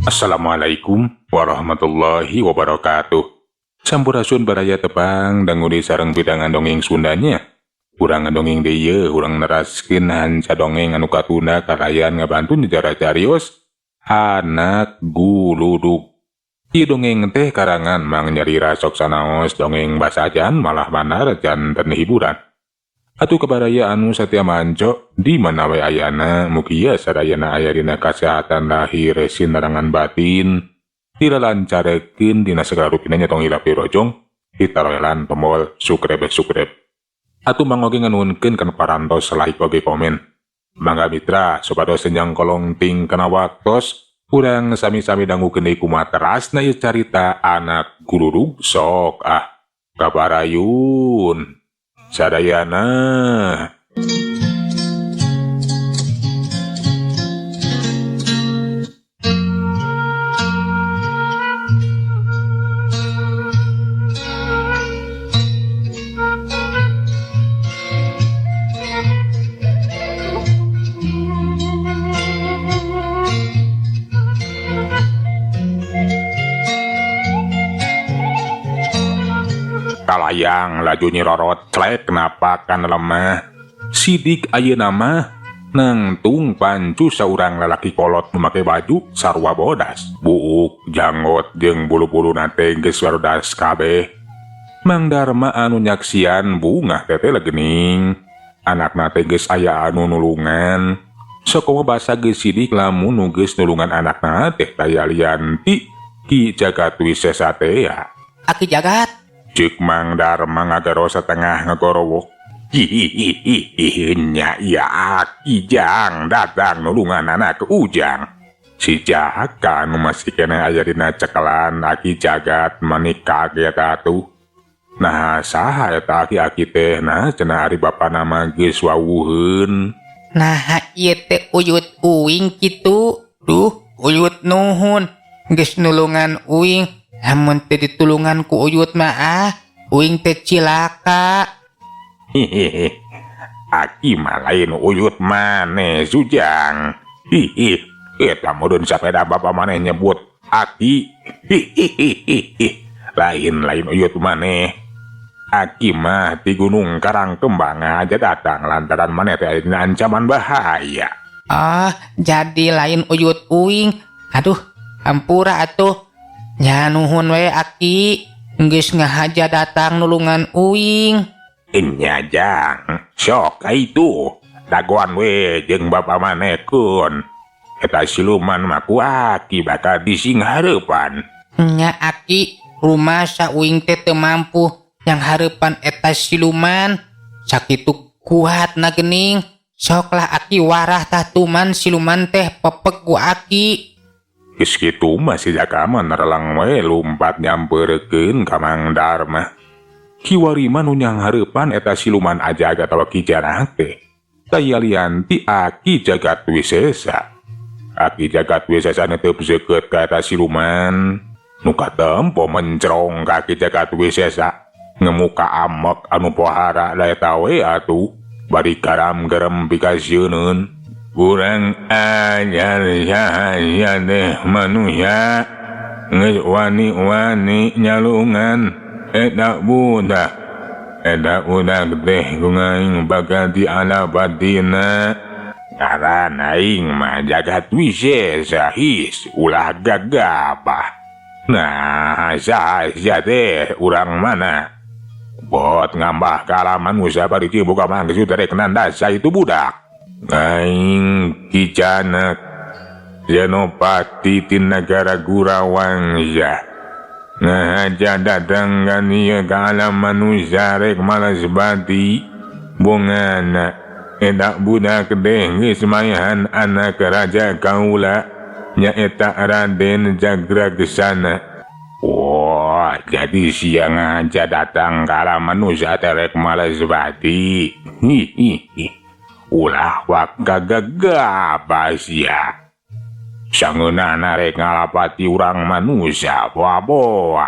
Assalamualaikum warahmatullahi wabarakatuh. Sampurasun baraya tepang dangudi sareng pidangan dongeng Sundanya. Urang ngadongeng deui yeuh urang neraskeun hanca dongeng anu katunda kalayan ngabantu nyejarah carios anak guludug. Ieu dongeng teh karangan Mang Nyarira sok sanaos dongeng basajan malah manar janten hiburan. Atuh kabaraya anu satia manco di mana we ayana mugia sadayana aya dina kasehatan lahir sinarangan batin dilalancarekeun dina segala rupina nya tong hilap dirojong ditaroelan tombol subscribe subscribe. Atuh mang oge nganuhunkeun kana parantos like oge komen. Mangga mitra supados senjang kolong ting kana waktos urang sami-sami dangukeun deui kumaha terasna ieu carita anak guludug sok ah kabarayun. Sadayana. Kalayang laju nyirorot clek kenapa kan lemah sidik ayeuna mah nangtung pancu saurang lalaki kolot memakai baju sarua bodas buuk janggot jeung bulu-bulu nate geus warodas kabeh. Mang Darma anu nyaksian bungah teh legening anakna teh geus aya anu nulungan sakomo basa geus sidik lamun nu geus nulungan anakna teh taya lian ti Ki Jagat Wisesa teh ya. Aki Jagat Cek Mang Darma ngagaro setengah ngagorowok. Hihihihi nya iya Aki Jang datang nulungan anak Ujang. Si Jaka nu masih keneh aya dina cekelan Aki Jagat manik kaget atuh. Nah saha eta aki-aki teh nah cenah ari bapana mah geus wawuheun. Nah ieu teh uyut uing kitu. Duh uyut nuhun geus nulungan uing. Lamun teh ditulungan ku uyut mah ah, uing teh cilaka. Hihihi. Aki mah lain uyut maneh Sujang. Hihi. Eta meureun sapeda bapa maneh nyebut aki. Hihihi. Lain-lain uyut maneh. Aki mah di Gunung Karang Kembang aja datang lantaran maneh teh aya dina ancaman bahaya. Ah, jadi lain uyut uing. Aduh, hampura atuh. Nya nuhun we aki, geus ngahaja datang nulungan uing. Nya Jang, sok itu dagoan we jeung bapa maneh keun. Eta siluman mah ku aki bakal disinghareupan. Nya aki, rumasa uing teh teu mampu yang hareupan eta siluman. Sakitu kuatna geuning. Sok lah aki warah tah tuman siluman teh pepek ku aki. Geus kitu mah si Jaka mah nerelang we lumpat nyamperkeun ka Mang Darma. Kiwari mah nu nyanghareupan eta siluman ajag atawa Ki Janak teh. Taya lian ti Aki Jagat Wisesa. Aki Jagat Wisesa netep seukeut ka eta siluman. Nu katempo mencrong ka Aki Jagat Wisesa. Ngemuka amek anu pohara da eta we atuh. Bari garam-gerem pikasieuneun. Kurang ajar saha teh manusia geus wani-wani nyalungan eta budak. Eta budak teh ku aing bakal dialabatina. Ngaran aing mah Jagat Wisesa his ulah gagabah. Nah saha teh urang mana? Bot ngambah ka manusia bari buka mah geus rek nandasa itu budak. Aing Ki Janak Senopati ti nagara Gurawangsa. Ngahaja datang ka dieu ka alam manusia rek malas bati bongana. Eta budak teh geus mayahan anak raja kaula nyaeta Raden Jagragsana. Wah, jadi siang aja datang ka alam manusia teh rek malas bati. Hihihi. Ulah wak gagagabah sia. Sangeunahna rek ngalapati urang manusia boa-boa.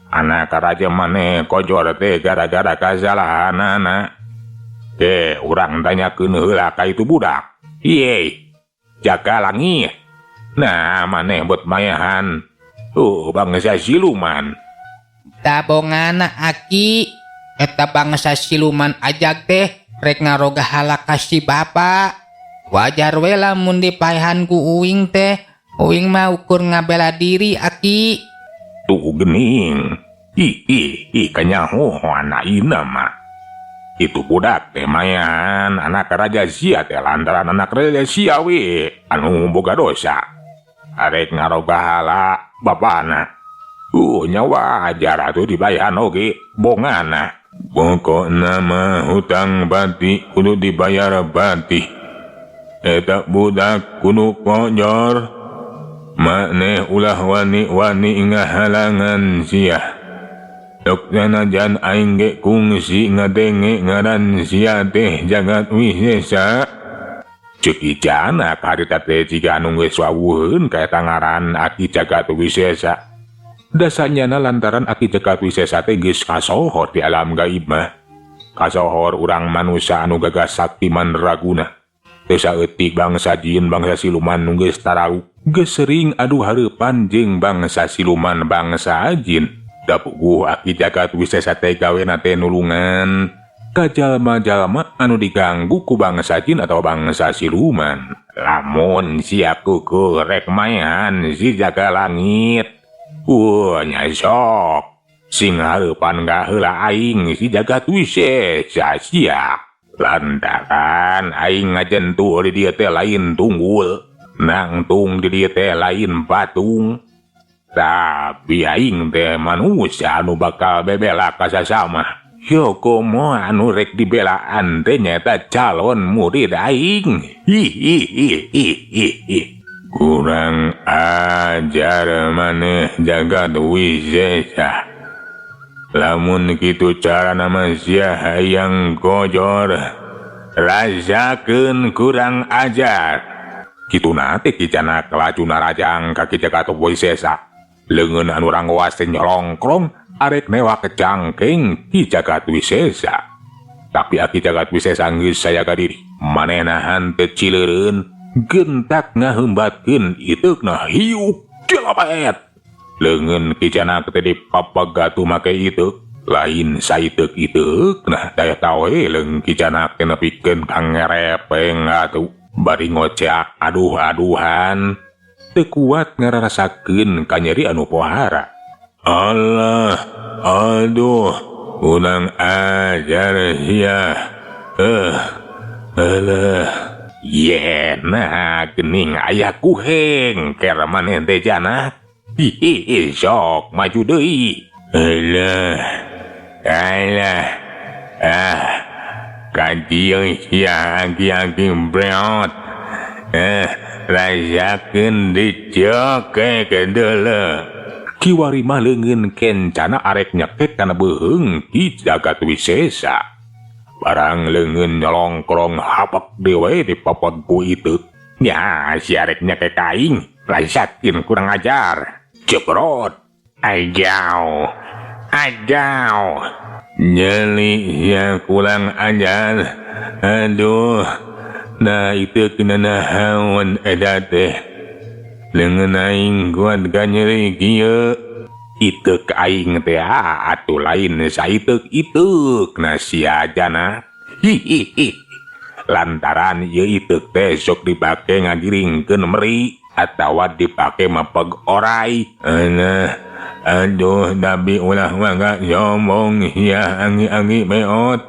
Anak raja maneh kojor teh gara-gara kasalahanana. Teh urang tanyakeun heula ka itu budak. Iye, Jaka Langit. Nah maneh buat mayahan. Bangsa siluman. Tabongana aki eta bangsa siluman ajag teh rek ngaroga hala ka si bapa. Wajar we lamun dipaehan ku uing teh. Uing mah ukur ngabela diri aki. Tuh gening. Ih ih ih kanyaho anak ina mah. Itu budak teh mayan anak raja sia teh lantaran anak raja sia we anu boga dosa. Arek ngaroga hala bapana. Nya wajar atuh dibayahan oge bongana. Pokokna mah hutang bati kudu dibayar bati. Eta budak kudu kojor. Maneh ulah wani-wani ngahalangan sia. Dok sanajan aing ge kungsi ngadenge ngaran sia teh Jagat Wisesa. Ceuk Ijana karita teh jiga anu geus wawuheun ka eta ngaran Aki Jagat Wisesa. Dasanyana lantaran Aki Jagat Wisesa teh geus kasohor di alam gaib mah. Kasohor urang manusia anu gagas sakti mandraguna. Teu saeutik bangsa jin bangsa siluman nu geus tarau. Geus sering adu hareupan jeung bangsa siluman bangsa jin. Da puguh Aki Jagat Wisesa teh gawena teh nulungan ka jalma-jalma anu diganggu ku bangsa jin atau bangsa siluman. Lamun sia kuku rek mayan si jaga langit. Nya sok sing hareupan gaheula aing si Jagat Wisesa sia. Lantaran aing ngajentuh di dieu teh lain tunggul, nangtung di dieu teh lain patung. Tapi aing teh manusia anu bakal bebela ka sasama. Yo komo anu rek dibelaan teh nyaeta calon murid aing. Hi hi hi hi hi hi. Kurang ajar maneh Jagat Wisesa. Lamun kitu carana mah sia hayang kojor. Rasakeun kurang ajar. Kituna teh Ki Janak laju narajang ka Ki Jagat Wisesa. Leungeun anu ranggoas teh nyolongkrong arek newak kecangking Ki Jagat Wisesa. Tapi Aki Jagat Wisesa geus sayaga diri. Manehna henteu cileureun, gentak ngahembatkeun iteukna hiuk jelapet. Leungeun Ki Janak teh dipapagatu make iteuk, lain saiteuk-iteuk nah daya tawe leung Ki Janak teh nepikeun ka ngerepeng atuh. Bari ngoceak aduh-aduhan. Teu kuat ngararasakeun kanyeri anu pohara. Allah, aduh, urang ajar sia. Alah. Yena gening aya kuheng ker maneh teh Janak. Hihi, sok maju deui. Alah. Alah. Ah. Kadieu sia aki-aki breot. Rasakeun dicokek deuleu. Kiwari mah leungeun kencana arek nyekek kana beuheung Ki Jagat Wisesa. Barang leungeun nyolongkrong hapak dewe dipapag ku iteuk. Nya si arek nyekek aing, rasakeun kurang ajar. Jebrot. Ajau. Ajau. Nyeli sia kurang ajar. Aduh. Nah itu kena nahaon eta teh. Leungeun aing kuat ka nyeri kieu. Iteuk aing teh atuh lain saiteuk-iteuk na sia jana. Hihihi. Lantaran ieu iteuk teh sok dipake ngagiringkeun meri atawa dipake mapeg orai. Alah, aduh tapi ulah mangga sombong sia angi-angi beot.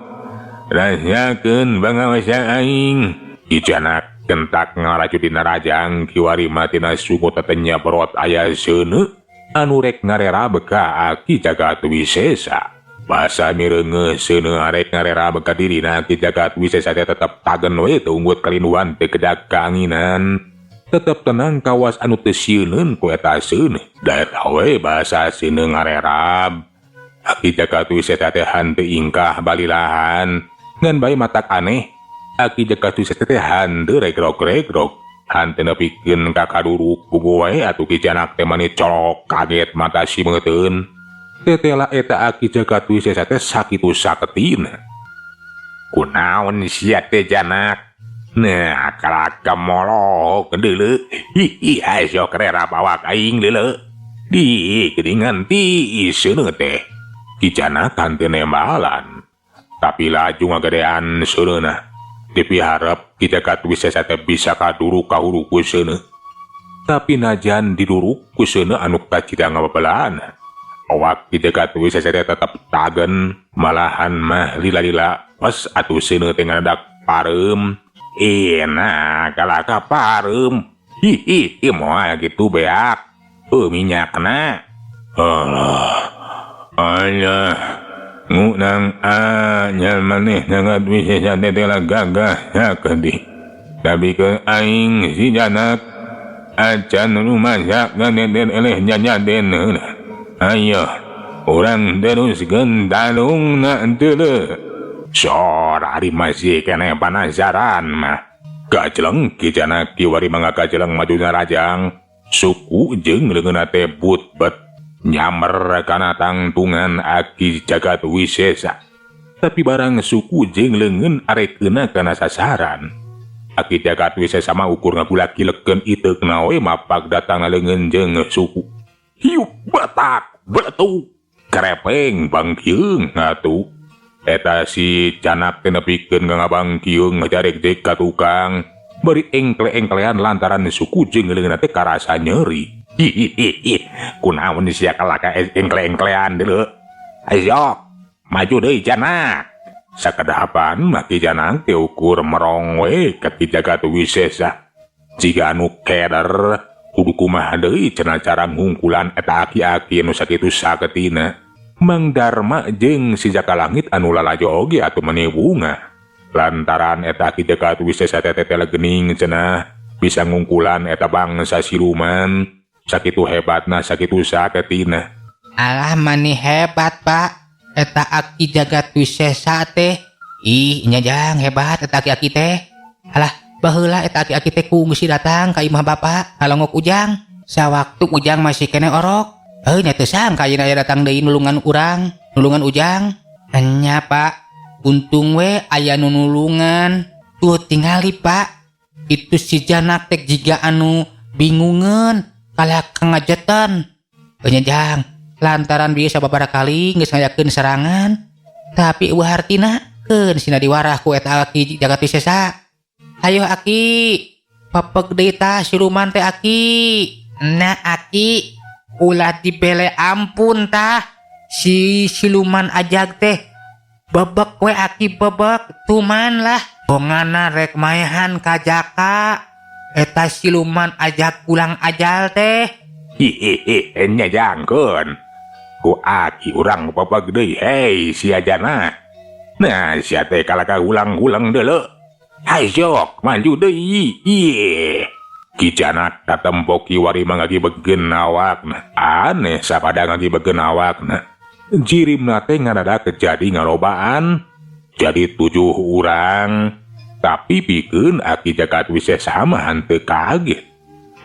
Rasakeun bangawasa aing. Ki Janak kentak ngaraju dina rajang kiwari mah tina sungut tetenya perot aya seuneu anu rek ngarerab ka Aki Jagat Wisesa. Basa mireungeuh seuneu arek ngarerab ka dirina Ki Jagat Wisesa teh tetep tagen we teu unggut kalinduan teu kedak kaanginan. Tetep tenang kawas anu teu sieuneun ku eta seuneu. Da eta we basa seuneu ngarerab. Aki Jagat Wisesa teh henteu ingkah balilahan. Ngan bae matak aneh. Aki Jagat Wisesa teh henteu regrog-regrog. Henteu nepikeun ka kaduruk puguh wae atuh Ki Janak teh mani colok kaget mata simeuteun. Tetela eta Aki Jagat Wisesa teh sakitu saketina. Kunaon sia teh Janak? Nah, kalaka molok deuleu. Hi ayo kerera awak aing deuleu. Di geuningan ti seuneu teh. Ki Janak henteu nembalan. Tapi laju ngagedean seuneuna. Dipiharep Ki Jagat Wisesa teh bisa kaduruk kahuruk ku seuneu. Tapi najan diduruk ku seuneu anu kacida ngababelaan. Awak Ki Jagat Wisesa teh tetep tagen, malahan mah lila-lila pas atuh seuneu teh ngadadak pareum. Enak kalaka pareum. Hi hi moal kitu beak. Minyakna. Alah. Alah. Ngunang anya maneh sangat wisesa teh gagah sakeudi. Tapi ke aing si Janak acan rumasak ganeden eleh jajaden heula. Ayo urang teruskeun tarungna deuleu. Sor ari masih keneh panasaran mah. Gajleng Ki Janak kiwari mangga gajleng maju narajang. Suku jeung leungeunna teh but-bet nyamer kana tangtungan Aki Jagat Wisesa. Tapi barang suku jeung leungeun arekeuna kana sasaran. Aki Jagat Wisesa mah ukur ngagulak-gilekeun iteukna we mapak datangna leungeun jeung suku. Hiup batak beletuk krepeng bangkiung atuh. Eta si Janak teh nepikeun ka ngabangkiung ngajarek-jek ka tukang. Bari engkle-engklean lantaran suku jeung leungeunna teh karasa nyeri. Hihihi, kunaon sia kalaka engkle-engklean deuleu. Ayo, maju deui Janak. Sakedapan mah Ki Janak teh ukur merong we ka Ki Jagat Wisesa. Jiga anu keder, kudu kumaha deui cenah cara ngungkulan eta aki-aki anu sakitu saketina. Mang Darma jeung si Jaka Langit anu lalajo oge atuh meni bunga. Lantaran eta Ki Jagat Wisesa teh teh geuning cenah bisa ngungkulan eta bangsa siluman. Sakitu hebatna sakitu saketina. Alah mani hebat Pak. Eta Aki Jagat Wisesa teh. Ih nya jang hebat eta aki-aki teh. Alah baheula eta aki-aki teh ku geus datang ka imah bapak ngalongok Ujang. Sawaktu Ujang masih keneh orok. Nya teu sangka ayeuna aya datang deui nulungan urang, nulungan Ujang. Nya Pak, untung we aya nu nulungan. Tuh tingali Pak. Itu si Janak teh jiga anu bingungeun kalah kangajetan. Nya jang, lantaran bieu sababaraha kali geus ngayakeun serangan, tapi eueuh hartina keun sina diwarah ku eta Aki Jagat Wisesa. Hayo Aki, pepeg deui tah siluman teh Aki. Nah Aki, ulah dibele ampun tah si siluman ajag teh. Bebek we Aki bebek, tuman lah. Bongana rek maehan ka Jaka. Eta siluman ajag ulang ajal teh. Hihihi, nya jangkeun. Ku Aki urang bebek deui, hei sia Jana. Nah, sia teh kalaka ulang-ulang deuleu. Hayo, maju deui. Iye. Ki Janak katempo kiwari mangagibegeun awakna. Aneh sapada ngagibegeun awakna. Jirimna teh ngadadak jadi ngarobaan. Jadi 7 urang. Tapi pikeun Aki Jagat Wisesa mah henteu kaget.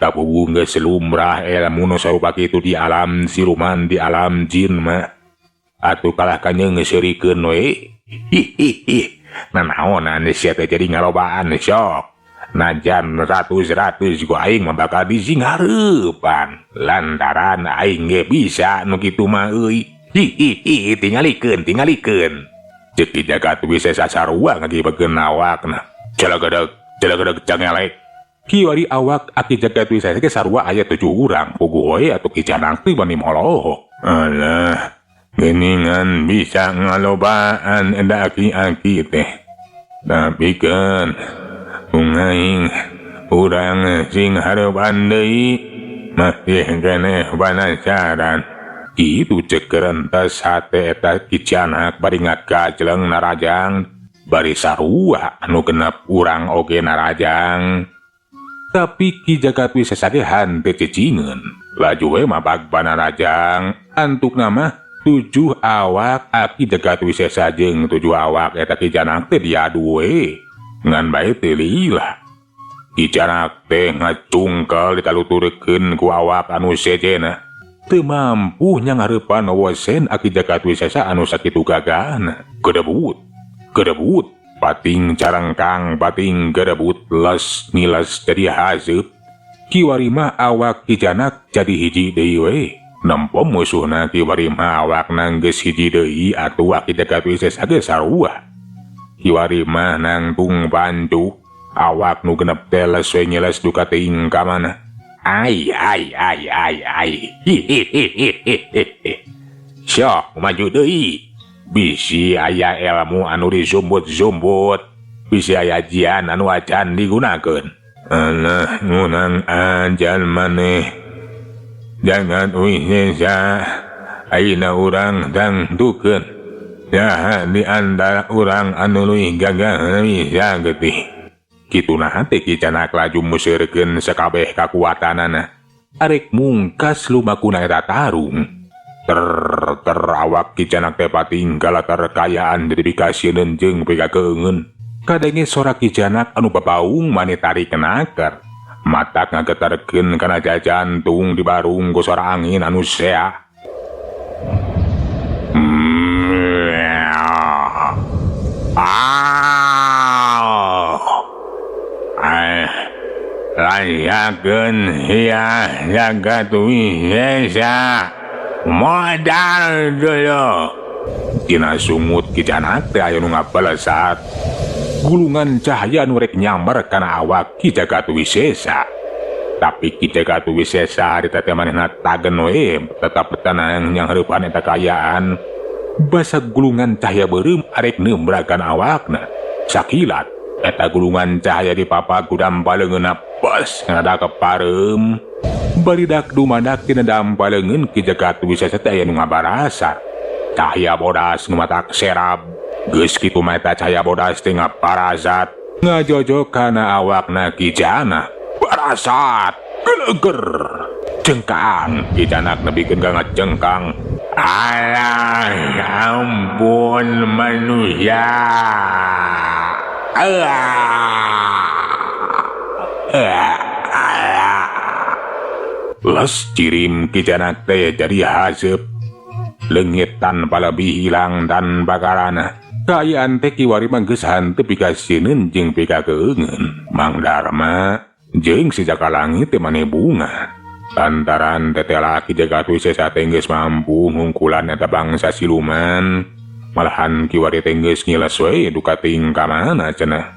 Kapugu geus lumrah ilmu nu sarupa kitu di alam siluman di alam jin mah. Atuh kalah kanyeung ngeseurikeun we. Hihihi. Nanaonan sia teh jadi ngarobaan sok. Najan ratus-ratus ku aing mah bakal disinghareupan. Lantaran aing ge bisa nu kitu mah euy. Hihihi, tingalikeun, tingalikeun. Ceuk Ki Jagat Wisesa sarua ngagibegeun awakna. Celegedeug, celegedeug cangelek. Kiwari awak Aki Jagat Wisesa ge sarua aya 7 urang. Puguh we atuh Ki Janak teh bani moloho. Alah, geuningan bisa ngalobaan eta aki-aki teh. Tapi kan aing urang sing hareupan deui masih keneh panasaran. Kitu ceuk rentas hate eta Ki Janak bari ngagajleng narajang bari sarua anu genep urang oge narajang. Tapi Ki Jagat Wisesa ge henteu cicingeun. Laju we mabag panarajang antukna mah 7 awak Aki Jagat Wisesa jeung 7 awak eta Ki Janak teh diadu we. Ngan bae teu lila. Ki Janak teh ngacungkel ditaluturkeun ku awak anu sejenna. Teu mampu nyangareupan wasen Aki Jagat Wisesa anu sakitu gagahna. Kedebut, kedebut. Pating carangkang, pating gerebut, les ngiles jadi haseup. Kiwari mah awak Ki Janak jadi hiji deui we. Nempo musuhna kiwari mah awakna geus hiji deui atuh Ki Jagat Wisesa ge sarua. Kiwari mah nangtung pancu, awak nu genep teh les we ngiles duka teuing ka mana. Ai ai ai ai ai. Hihihihihi. Sok maju deui. Bisi aya ilmu anu disumbut-sumbut, bisi aya jian anu acan digunakeun. Alah ngurang ajar maneh. Jagat Wisesa ayeuna urang tangtukeun. Saha di antara urang anu leuwih gagah leuwih sagetih. Kitu naha teh Ki Janak laju museurkeun sakabeh kakuatanana. Arek mungkas lumakuna eta tarung. Ter ter awak Ki Janak teh pating kalatar kayaan jadi pikasieun jeung pikakeungeun. Kadenge sora Ki Janak anu babaung mani tarik naker. Matak ngagetarkeun kana jajantung dibarung ku sora angin anu sea. Layakeun sia Jagat Wisesa. Modal dulu. Dina sungut Ki Janak teh aya nu ngabalesat. Gulungan cahaya nu rek nyamber kana awak Ki Jagat Wisesa. Tapi Ki Jagat Wisesa harita teh manehna tagen we tetap tenang yang hareupan eta kaayaan. Basa gulungan cahaya beureum arek nembrakan awakna. Sakilat eta gulungan cahaya di papa gudam paleungeunna bas ngada kepareum. Baridak dumadak tina dampa leungeun Ki Jagat Wisesa teh aya nu ngabarasar. Cahaya bodas nu matak serab. Geus kitu mah eta cahaya bodas teh ngaparasat. Ngajojok kana awakna Ki Janak. Barasat, geleger. Cengkang Ki Janak nepikeun ka ngacengkang. Alah, ampun manusia. Alah. Les cirim Ki Janak teh jadi haseup. Leungit tanpa lebih hilang tanpa karana. Kaayaan teh kiwari mah geus hanteu pikasieun jeung pikakeungeun. Mang Darma jeung si Jaka Langit teh maneh bunga. Lantaran tetela Ki Jagat Wisesa teh geus mampu ngungkulan eta bangsa siluman. Malahan kiwari teh geus ngiles we duka teuing ka mana cenah.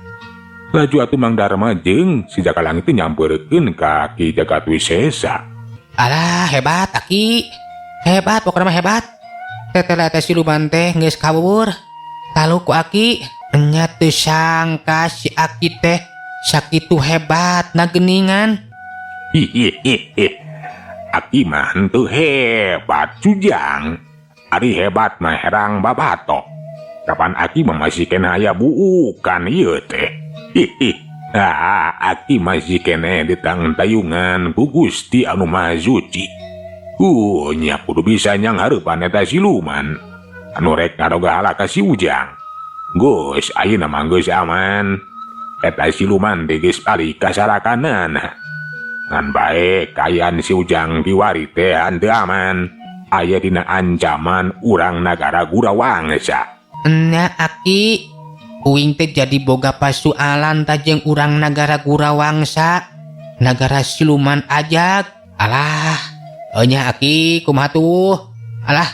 Laju atuh Mang Darma jeung si Jaka Langit teh nyampeurkeun ka Ki Jagat Wisesa. Alah hebat aki. Hebat pokona mah hebat. Tetela teh siluman teh geus kabubur. Lalu ku aki nya teu sangka si aki teh sakitu hebatna geuningan. Hihihihi. Aki mah henteu hebat cujang. Ari hebat mah herang babato. Kapan aki mah masih kena aya buukan ieu teh. Hihi. Ah, aki masih kene ditangtayungan ku Gusti anu Maha Suci. Nya kudu bisa nyang hareupan eta siluman. Anu rek ngaroga halaka si Ujang. Geus ayeuna mah geus aman. Eta siluman teh geus balik ka sarakanana. Ngan bae kaayaan si Ujang kiwari teh henteu aman. Aya dina ancaman urang nagara Gurawangsa. Nya aki, uing teh jadi boga pasualan ta jeung urang nagara Gurawangsa. Nagara siluman ajag. Alah, nya aki kumaha tuh? Alah,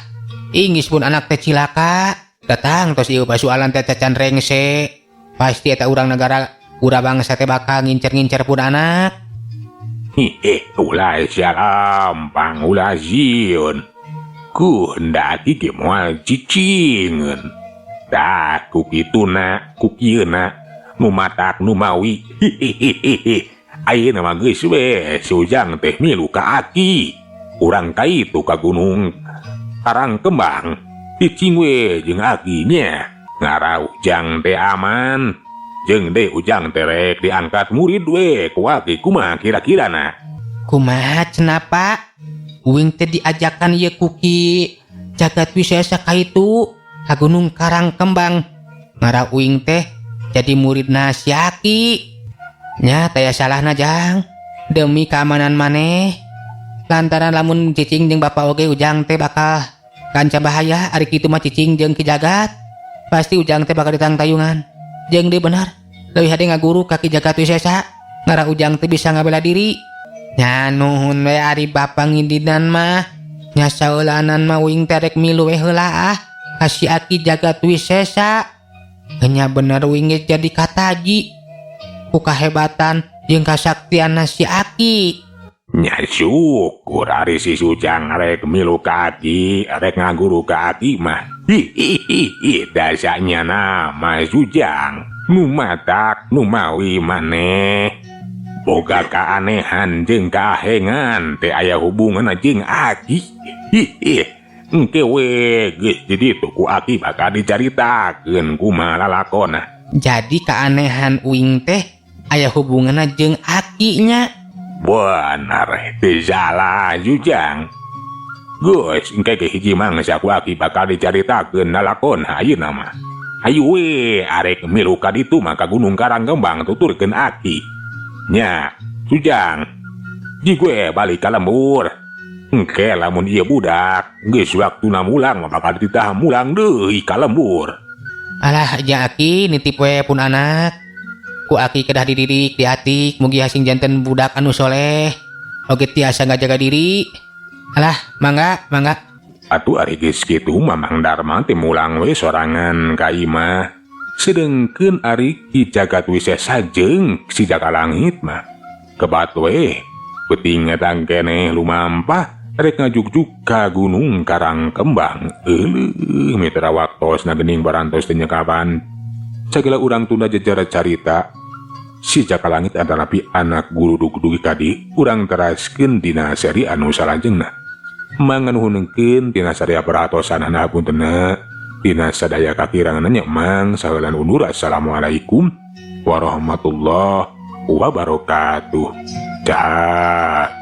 ingis pun anak teh cilaka. Datang tos ieu pasualan teh cacan rengse. Pasti eta urang nagara Gurawangsa teh bakal ngincer-ngincer pun anak. Hihi, ulah sia gampang, ulah sieun. Ku hendak aki ge moal cicingeun. Tah, ku kituna, ku kieuna, nu matak nu mawi. Hihihihi. Ayeuna mah geus we, si Ujang teh milu ka aki. Urang ka itu ka gunung Karang Kembang. Cicing we jeung aki nya. Ngara Ujang teh aman. Jeung deui Ujang teh rek diangkat murid we ku aki kumaha kira-kirana. Kumaha cenah Pak? Uing teh diajakan ieu ku Ki Jagat Wisesa ka itu ka Gunung Karang Kembang. Ngara uing teh jadi muridna si Aki. Nya taya salahna Jang. Demi keamanan maneh. Lantaran lamun cicing jeung bapa oge Ujang teh bakal kancam bahaya ari kitu mah cicing jeung Ki Jagat. Pasti Ujang teh bakal ditangtayungan. Jeung deui bener leuwih hade ngaguru ka Ki Jagat Wisesa ngara ujang teh bisa ngabela diri. Nya nuhun we ari bapa ngidinan mah. Nya saeulanan mah uing teh rek milu we heula ah ka si Aki Jagat Wisesa. Nya bener uing ge jadi kataji ku kahebatan jeung kasaktianna si Aki. Nya syukur ari si Sujang rek milu ka Aki, rek ngaguru ka Aki mah. Hihihi, dasanya nama Sujang nu matak nu mawi maneh boga keanehan jeung kahengan teh aya hubungan jeung Aki. Hihi, engke we geus di ditu ku Aki bakal dicaritakeun kumaha lalakonna. Jadi keanehan uing teh aya hubunganna jeung Aki nya. Benar, teu salah Sujang. Geus engke ge hiji mangsa ku Aki bakal dicaritakeun lalakon ayeuna mah. Hayu we arek milu ka ditu mah ka Gunung Karang Kembang tuturkeun Aki. Nya, Sujang. Ji gue balik ka lembur. Engke lamun ieu budak geus waktuna mulang mah bakal dititah mulang deui ka lembur. Alah ja Aki nitip we pun anak. Ku Aki kedah dididik diatik mugi hasing janten budak anu soleh oge tiasa ngajaga diri. Alah mangga mangga. Atuh ari geus kitu mah Mang Darma teh mulang we sorangan ka imah. Sedengkeun ari Ki Jagat Wisesa jeung si Jaka Langit mah kebat we peuting eta keneh lumampah rek ngajugjug ka Gunung Karang Kembang. Euleuh mitra waktosna geuning barantos teh nyekapan. Sagala urang tunda jejer carita si Jaka Langit atanapi anak gurudug dugi kadi urang teraskeun dina seri anu salajengna. Manganuhunkeun dina sadaya perhatosanana hapuntenna dina sadaya kakiranganna nya Mang saheula undur. Assalamualaikum warahmatullahi wabarakatuh. Dah.